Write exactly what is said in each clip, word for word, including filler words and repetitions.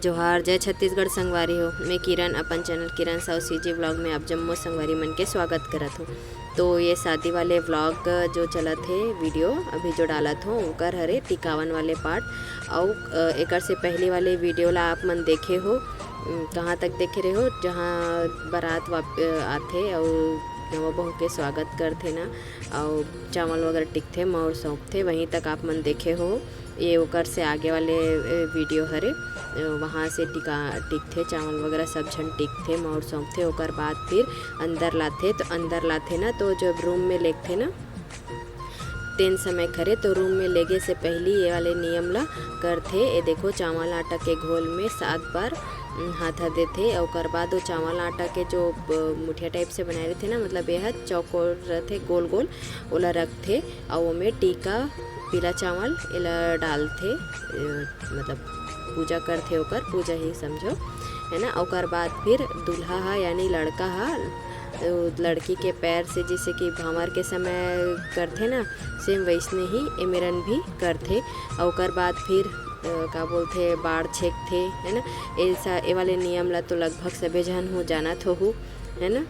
जोहार, जय छत्तीसगढ़ संगवारी हो। मैं किरण, अपन चैनल किरण साहू सीजी व्लॉग में आप जम्मो संगवारी मन के स्वागत करत हूँ। तो ये शादी वाले व्लॉग जो चलत हे, वीडियो अभी जो डालत हो, ओकर हरे टिकावन वाले पार्ट। अउ, अ, एकर से पहली वाले वीडियो ला आप मन देखे हो, उम, कहाँ तक देखे रहे हो, जहाँ बारात वाप-, अ, आथे अउ नवा बहू के स्वागत करथे ना, अउ चावल वगैरह टिकथे, मौर सौंपथे, वहीं तक आप मन देखे हो। ये ओकर से आगे वाले, ए, वीडियो हरे, ए, वहाँ से टिका, टिकथे, चावल वगैरह सब झन टिकथे, मौर सौंपथे, ओकर बाद फिर अंदर लाथे। तो अंदर लाथे ना, तो जब रूम में लेगथे ना, तेन समय खरे तो रूम में लेगे से पहली ये वाले नियम ला करथे। ए देखो, चावल आटा के घोल में सात बार, उम, हाथा देथे। ओकर बाद वो चावल आटा के जो, अ, मुठिया टाइप से बनाए रहिथे ना, मतलब ये ह चौकोर रहिथे, गोल गोल, ओला रखथे। अउ ओमे टीका, पीला चावल, एला डालथे, अ, मतलब पूजा करथे, ओकर पूजा ही समझो, है ना। ओकर बाद फिर दूल्हा ह, यानी लड़का ह, अ, लड़की के पैर से, जैसे कि भांवर के समय करथे ना, सेम वैसने ही एमेरन भी करथे। अउ ओकर बाद फिर, अ, का बोलथे, बाढ़ छेकथे, है ना। ऐसा, ए वाले नियम ला तो लगभग सबे झन हो जानत होहू, है ना।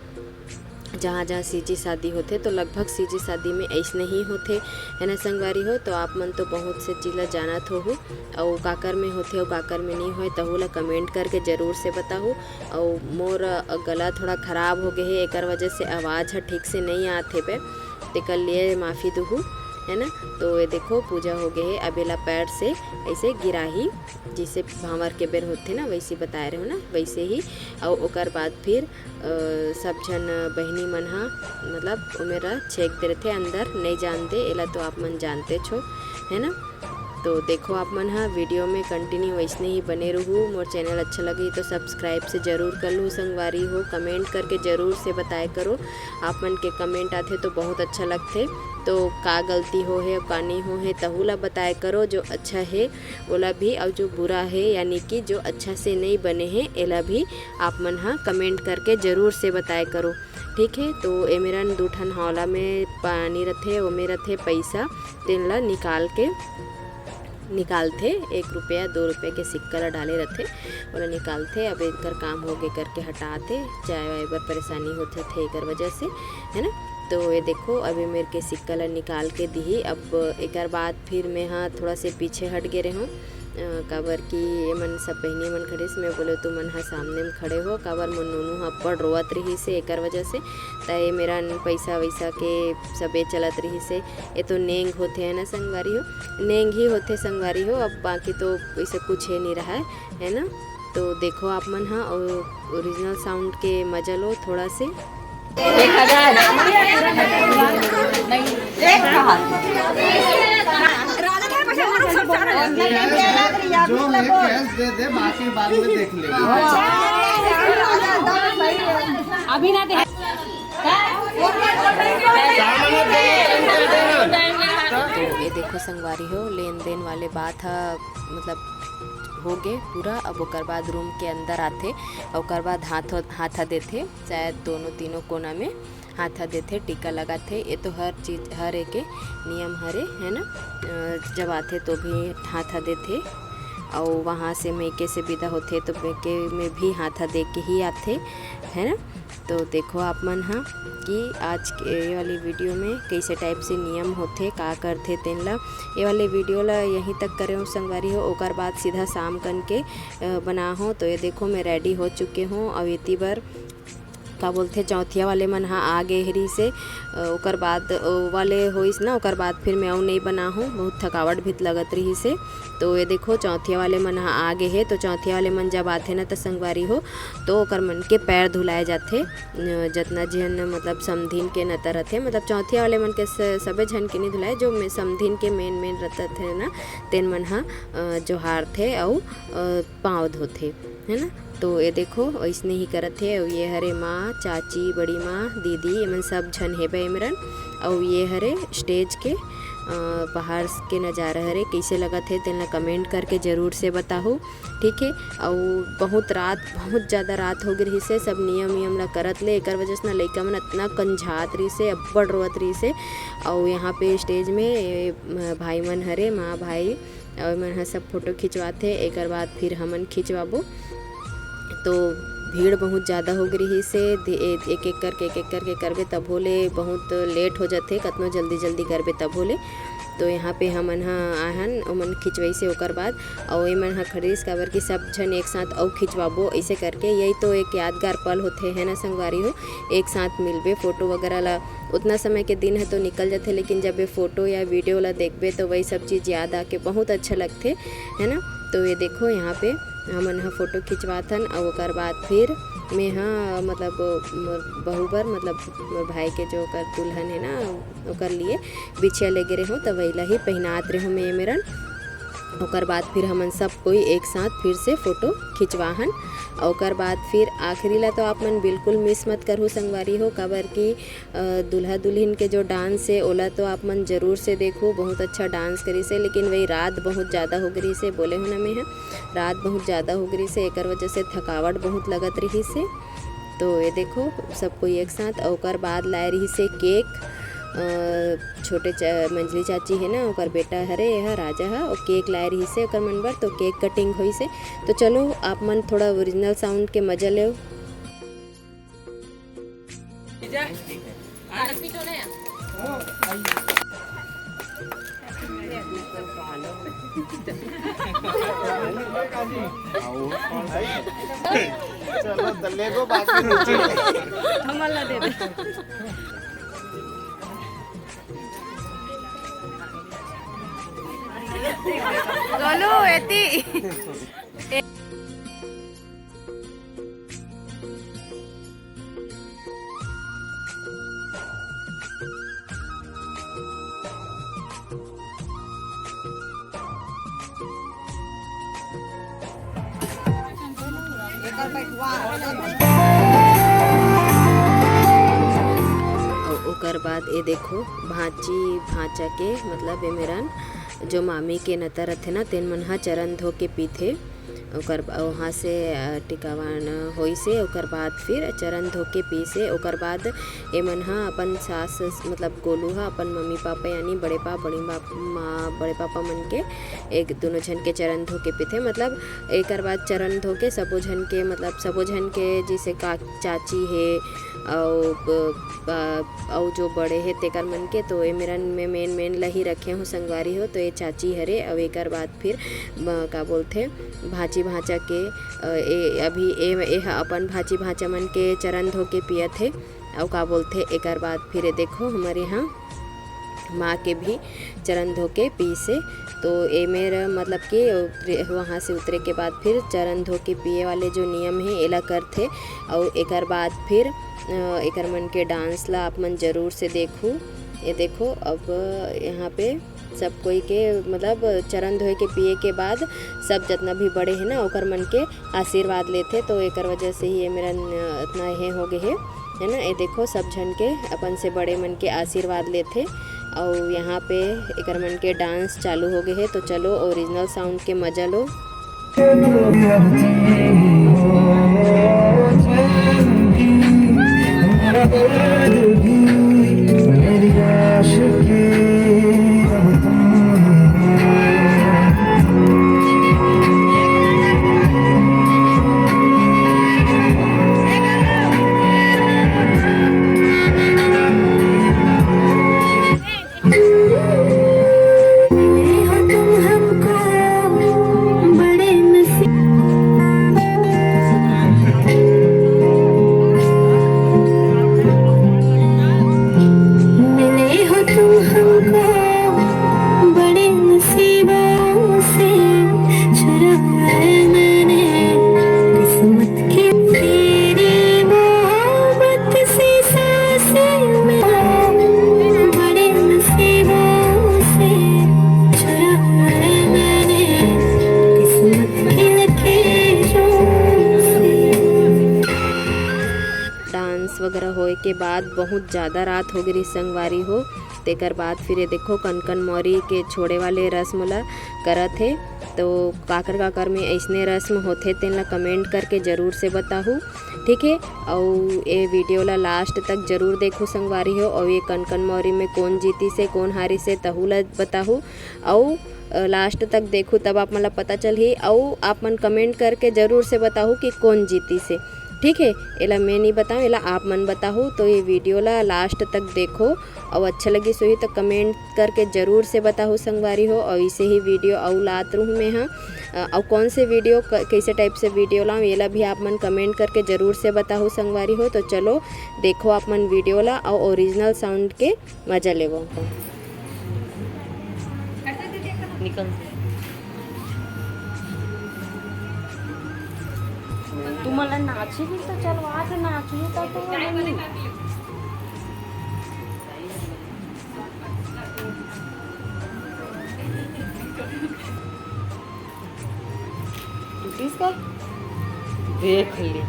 जहाँ जहाँ सीजी शादी होथे, तो लगभग सीजी शादी में ऐसने ही होथे, है ना संगवारी हो। तो आप मन तो बहुत से चीज ला जानत होहू, अउ काकर में होथे अउ काकर में नहीं होय, तहू ला कमेंट करके जरूर से बताहू। अउ मोर गला थोड़ा खराब हो गए हे, एकर वजह से आवाज ह ठीक से नहीं आत हे बे, तेकर लिए माफी दुहू, है ना। तो ये देखो, पूजा हो गए हे। अब एला पैर से ऐसे गिराही, जैसे भांवर के बेर होथे ना, वैसे बताए रहे हो ना, वैसे ही। अउ ओकर बाद फिर, अ, सब झन बहिनी मन ह, मतलब, ओमेरा छेक दे रथे, अंदर नहीं जान दे, एला तो आप मन जानते छो, है ना। तो देखो, आप मन ह वीडियो में कंटिन्यू वैसने ही बने रहू। मोर चैनल अच्छा लगे तो सब्सक्राइब से जरूर कर लू संगवारी हो। कमेंट करके जरूर से बताए करो, आप मन के कमेंट आथे तो बहुत अच्छा लगथे। तो का गलती हो हे, का नहीं हो हे, तहू ला बताए करो, जो अच्छा हे ओला भी, अउ जो बुरा हे, यानी कि जो अच्छा से नहीं बने हे, एला भी आप मन ह कमेंट करके जरूर से बताए करो, ठीक है। तो एमेरन दू ठन हौला में पानी रथे, ओमे रथे पैसा, तेन ला निकाल के, निकालथे, एक रुपया, दो रुपया के सिक्का ला डाले रथे, ओला निकालथे। अब एकर काम होगे करके हटाथे, चाय वाय बर परेशानी होथे थे एकर वजह से, है ना। तो ये देखो, अभी मेर के सिक्का ला निकाल के दिही। अब एकर बाद फिर मैं हा थोड़ा से पीछे हट गे रहूँ, अ, काबर कि ये मन सब बहिनी मन खड़े से, मैं बोले, "तुमन हा सामने में खड़े हो।" काबर मोर नोनू हा अब्बड़ रोवत रही से एकर वजह से, त ये मेरा न पैसा वैसा के सबे चलत रही से। ये तो नेंग होथे, है ना संगवारी हो, नेंग ही होथे संगवारी हो, अब बाकी तो वैसे कुछ हे नहीं रहा है, है ना। तो देखो आप मन हा, और ओरिजिनल साउंड के मजा लो थोड़ा से। एक हजार। नहीं, एक कहा। जो है कैश दे दे, बाकी बाद में देख ले। अभी ना दे। तो ये देखो संगवारी हो, लेन देन वाले बात ह, मतलब हो गे पूरा। अब ओकर बाद रूम के अंदर आथे, ओकर बाद हाथ, हाथा देथे, शायद दोनों तीनों कोना में हाथा देथे, टीका लगाथे। ये तो हर चीज, हर एक नियम हरे, है ना। अ, जब आथे तो भी हाथा देथे, अउ वहाँ से मइके से विदा होथे तो मइके में भी हाथा दे के ही आथे, है ना। तो देखो आप मन ह कि आज के ये वाली वीडियो में कैसे टाइप से नियम होथे, का करथे तेन ला। ये वाले वीडियो ला यहीं तक करे हूँ संगवारी हो, ओकर बाद सीधा शाम कन के, अ, बना हो। तो ये देखो मैं रेडी हो चुके हूँ, अउ एती बर का बोलथे चौथिया वाले मन ह आ गे हे रहिसे, अ, ओकर बाद, अ, वाले होइस ना, ओकर बाद फिर मैं अउ नहीं बना हूँ, बहुत थकावट भी लगत रहिसे। तो ये देखो चौथिया वाले मन ह आ गे हे। तो चौथिया वाले मन जब आथे ना त संगवारी हो, तो ओकर मन के पैर धुलाए जाथे। अ, जतना झन मतलब समधिन के नता रथे, मतलब चौथिया वाले मन के स-, सबे झन के नहीं धुलाए, जो मे-, समधिन के मेन मेन रथे ना, तेन मन ह, अ, जोहारथे अउ, अ, पाँव धोथे, है ना। तो ये देखो अइसने ही करत हे। अउ ये हरे माँ, चाची, बड़ी माँ, दीदी, एमन सब झन हेबे एमरन। अउ ये हरे स्टेज के, अ, बाहर के नजारा हरे, कैसे लगत हे तेन ला कमेंट करके जरूर से बताहू, ठीक है। अउ बहुत रात, बहुत ज़्यादा रात हो गे रहिसे, सब नियम वियम ला करत ले, एकर वजह से ना लइका मन अतना कंझात रहिसे, अब्बड़ रोवत रहिसे। अउ यहाँ पे स्टेज में, ए, म-, भाई मन हरे, माँ, भाई, अउ एमन ह सब फोटो खिंचवाथे, एकर बाद फिर हमन खिंचवाबो। तो भीड़ बहुत ज़्यादा हो गे रिहिस हे, धि-, ए-, एक एक करके, एक एक करके करबे तभो ले बहुत लेट हो जाथे, कतनो जल्दी जल्दी करबे तभो ले। तो यहाँ पे हमन ह आहन, ओमन खिंचवाइस हे ओकर बाद, अउ एमन ह खड़े रिहिस काबर कि सब झन एक साथ अउ खिंचवाबो, ऐसे करके। यही तो एक यादगार पल होथे, है ना संगवारी हो, एक साथ मिलबे, फोटो वगैरह ला। उतना समय के दिन ह तो निकल जाथे, लेकिन जब ये फोटो या वीडियो ला देखबे तो वही सब चीज़ याद आके बहुत अच्छा लगथे, है ना। तो ये देखो, यहाँ पे हमन ह फोटो खिंचवाथन, अउ ओकर बाद फिर मैं ह, मतलब, मोर बहू बर, मतलब, मोर भाई के जो ओकर दुल्हन है ना, ओकर लिए बिछिया लेगे रेहूँ, त वही ला ही पहिनात रेहूँ मैं मेरन। ओकर बाद फिर हमन सब कोई एक साथ फिर से फोटो खिंचवाहन। अउ ओकर बाद फिर आखिरी ला तो आप मन बिल्कुल मिस मत करहु संगवारी हो, काबर कि अ, दूल्हा दुल्हिन के जो डांस हे, ओला तो आप मन जरूर से देखहू, बहुत अच्छा डांस करिस हे। लेकिन वही रात बहुत ज़्यादा हो गे रिहिस हे, बोले हो ना मैं ह, रात बहुत ज़्यादा हो गे रिहिस हे, एकर वजह से थकावट बहुत लगत रिहिस हे। तो ये देखो, सब कोई एक साथ, अउ ओकर बाद लाए रिहिस हे केक। अ, छोटे च-, मंझली चाची हे ना, ओकर बेटा हरे, ये ह राजा ह, ओ केक लाए रिहिस हे ओकर मन बर, तो केक कटिंग होइस हे। तो चलो, आप मन थोड़ा ओरिजिनल साउंड के मजा लेव। चलो, तो ले गो, बाकी नीचे। हमला दे दे। गोलू, एती। अउ ओकर बाद ये देखो, भांची भांचा के, मतलब, ये मेरन जो मामी के नता रथे ना, तेन मन ह चरण धो के पीथे। ओकर ब-, वहाँ से, अ, टिकावन होइस हे, ओकर बाद फिर चरण धो के पीस हे। ओकर बाद एमन ह अपन सास, मतलब, गोलू ह अपन मम्मी पापा, यानी बड़े पापा, बड़ी माँ, माँ, बड़े पापा मन के एक, दोनों झन के चरण धो के पीथे। मतलब, एकर बाद चरण धो के सबो झन के, मतलब, सबो झन के, जैसे का, चाची हे, अउ ब-, ब-, अउ जो बड़े हे तेकर मन के, तो ए मेरन में मेन मेन ल ही रखे हूँ संगवारी हो। तो ये चाची हरे, अउ एकर बाद फिर ब-, का बोलथे, भांची भांचा के, अ, ए, अभी ए, ए ह अपन भांची भांचा मन के चरण धो के पियत हे। अउ का बोलथे, एकर बाद फिर ये देखो, हमर यहाँ माँ के भी चरण धो के पीस हे। तो ए मेर, मतलब कि उतरे, वहाँ से उतरे के बाद फिर चरण धो के पिए वाले जो नियम हे, एला करथे। अउ एकर बाद फिर, अ, एकर मन के डांस ला आप मन जरूर से देखू। ये देखो, अब यहाँ पे सब कोई के, मतलब, चरण धोए के पिए के बाद सब जतना भी बड़े हे ना, ओकर मन के आशीर्वाद लेथे। तो एकर वजह से ही ये मेरन अतना हे हो गे हे, है ना। ये देखो, सब झन के, अपन से बड़े मन के आशीर्वाद लेथे। अउ यहाँ पे एकर मन के डांस चालू हो गे हे। तो चलो, ओरिजिनल साउंड के मजा लो। डांस वगैरह होए के बाद बहुत ज़्यादा रात हो गे रही संगवारी हो, तेकर बाद फिर ये देखो कनकन मौरी के छोड़े वाले रस्म ला करत हे। तो काकर काकर में ऐसने रस्म होथे तेन ला कमेंट करके जरूर से बताहू, ठीक है। अउ ये वीडियो ला लास्ट तक जरूर देखू संगवारी हो। अउ ये कनकन मौरी में कौन जीती से कौन हारी से तहू ला बताहू। अउ लास्ट तक देखू तब आप मन ला पता चलही। अउ आप मन कमेंट करके जरूर से बताहू कि कौन जीती से, ठीक है। एला मैं नहीं बताऊँ, एला आप मन बताहू। तो ये वीडियो ला लास्ट तक देखो। अउ अच्छा लगिस होही तो कमेंट करके जरूर से बताहू संगवारी हो। अउ इसे ही वीडियो अउ लात रहूँ मैं हाँ। अउ कौन से वीडियो कैसे टाइप से वीडियो लाऊँ, एला भी आप मन कमेंट करके जरूर से बताहू संगवारी हो। तो चलो देखो आप मन वीडियो ला अउ ओरिजिनल साउंड के मजा लेवो। निकल। तुमन ला नाचे भी तो चलवा के नाचिए तो तुम। टूटिस का? देख ले।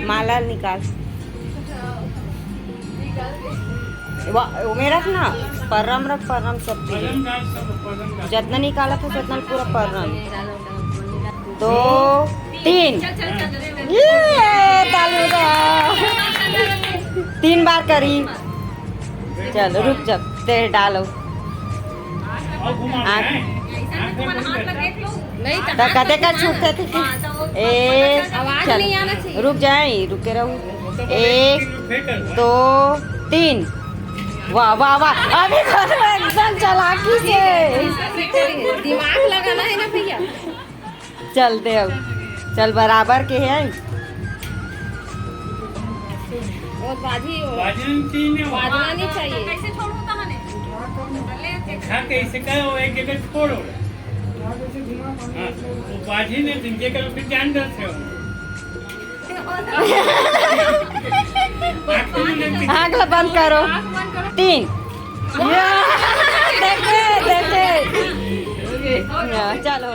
माला निकाल। वो में रख ना, परम रख, परम सब चीज। जतना निकाला था उतना पूरा परम। दो, तीन। ये ताली बजाओ। तीन बार करी। चल रुक जा, तेरे डालो। आँख। तो कते कर छूटते थे कि? एक, चल रुक जाए, रुके रहो। एक, दो, तीन। वाह वाह वाह, अभी तो एकदम चालाकी से। दिमाग लगाना है ना भैया। चल दे अब, चल बराबर के है। वो बाजी, बाजना नहीं चाहिए। बाजना नहीं चाहिए। कैसे छोड़ू तहने? खा के इसे कहो एक जगह छोड़ो। हाँ, वो बाजी ने तुम जेकर फिर जान दस है। आँख ला बंद करो। तीन। या, देखे, देखे। या, चलो।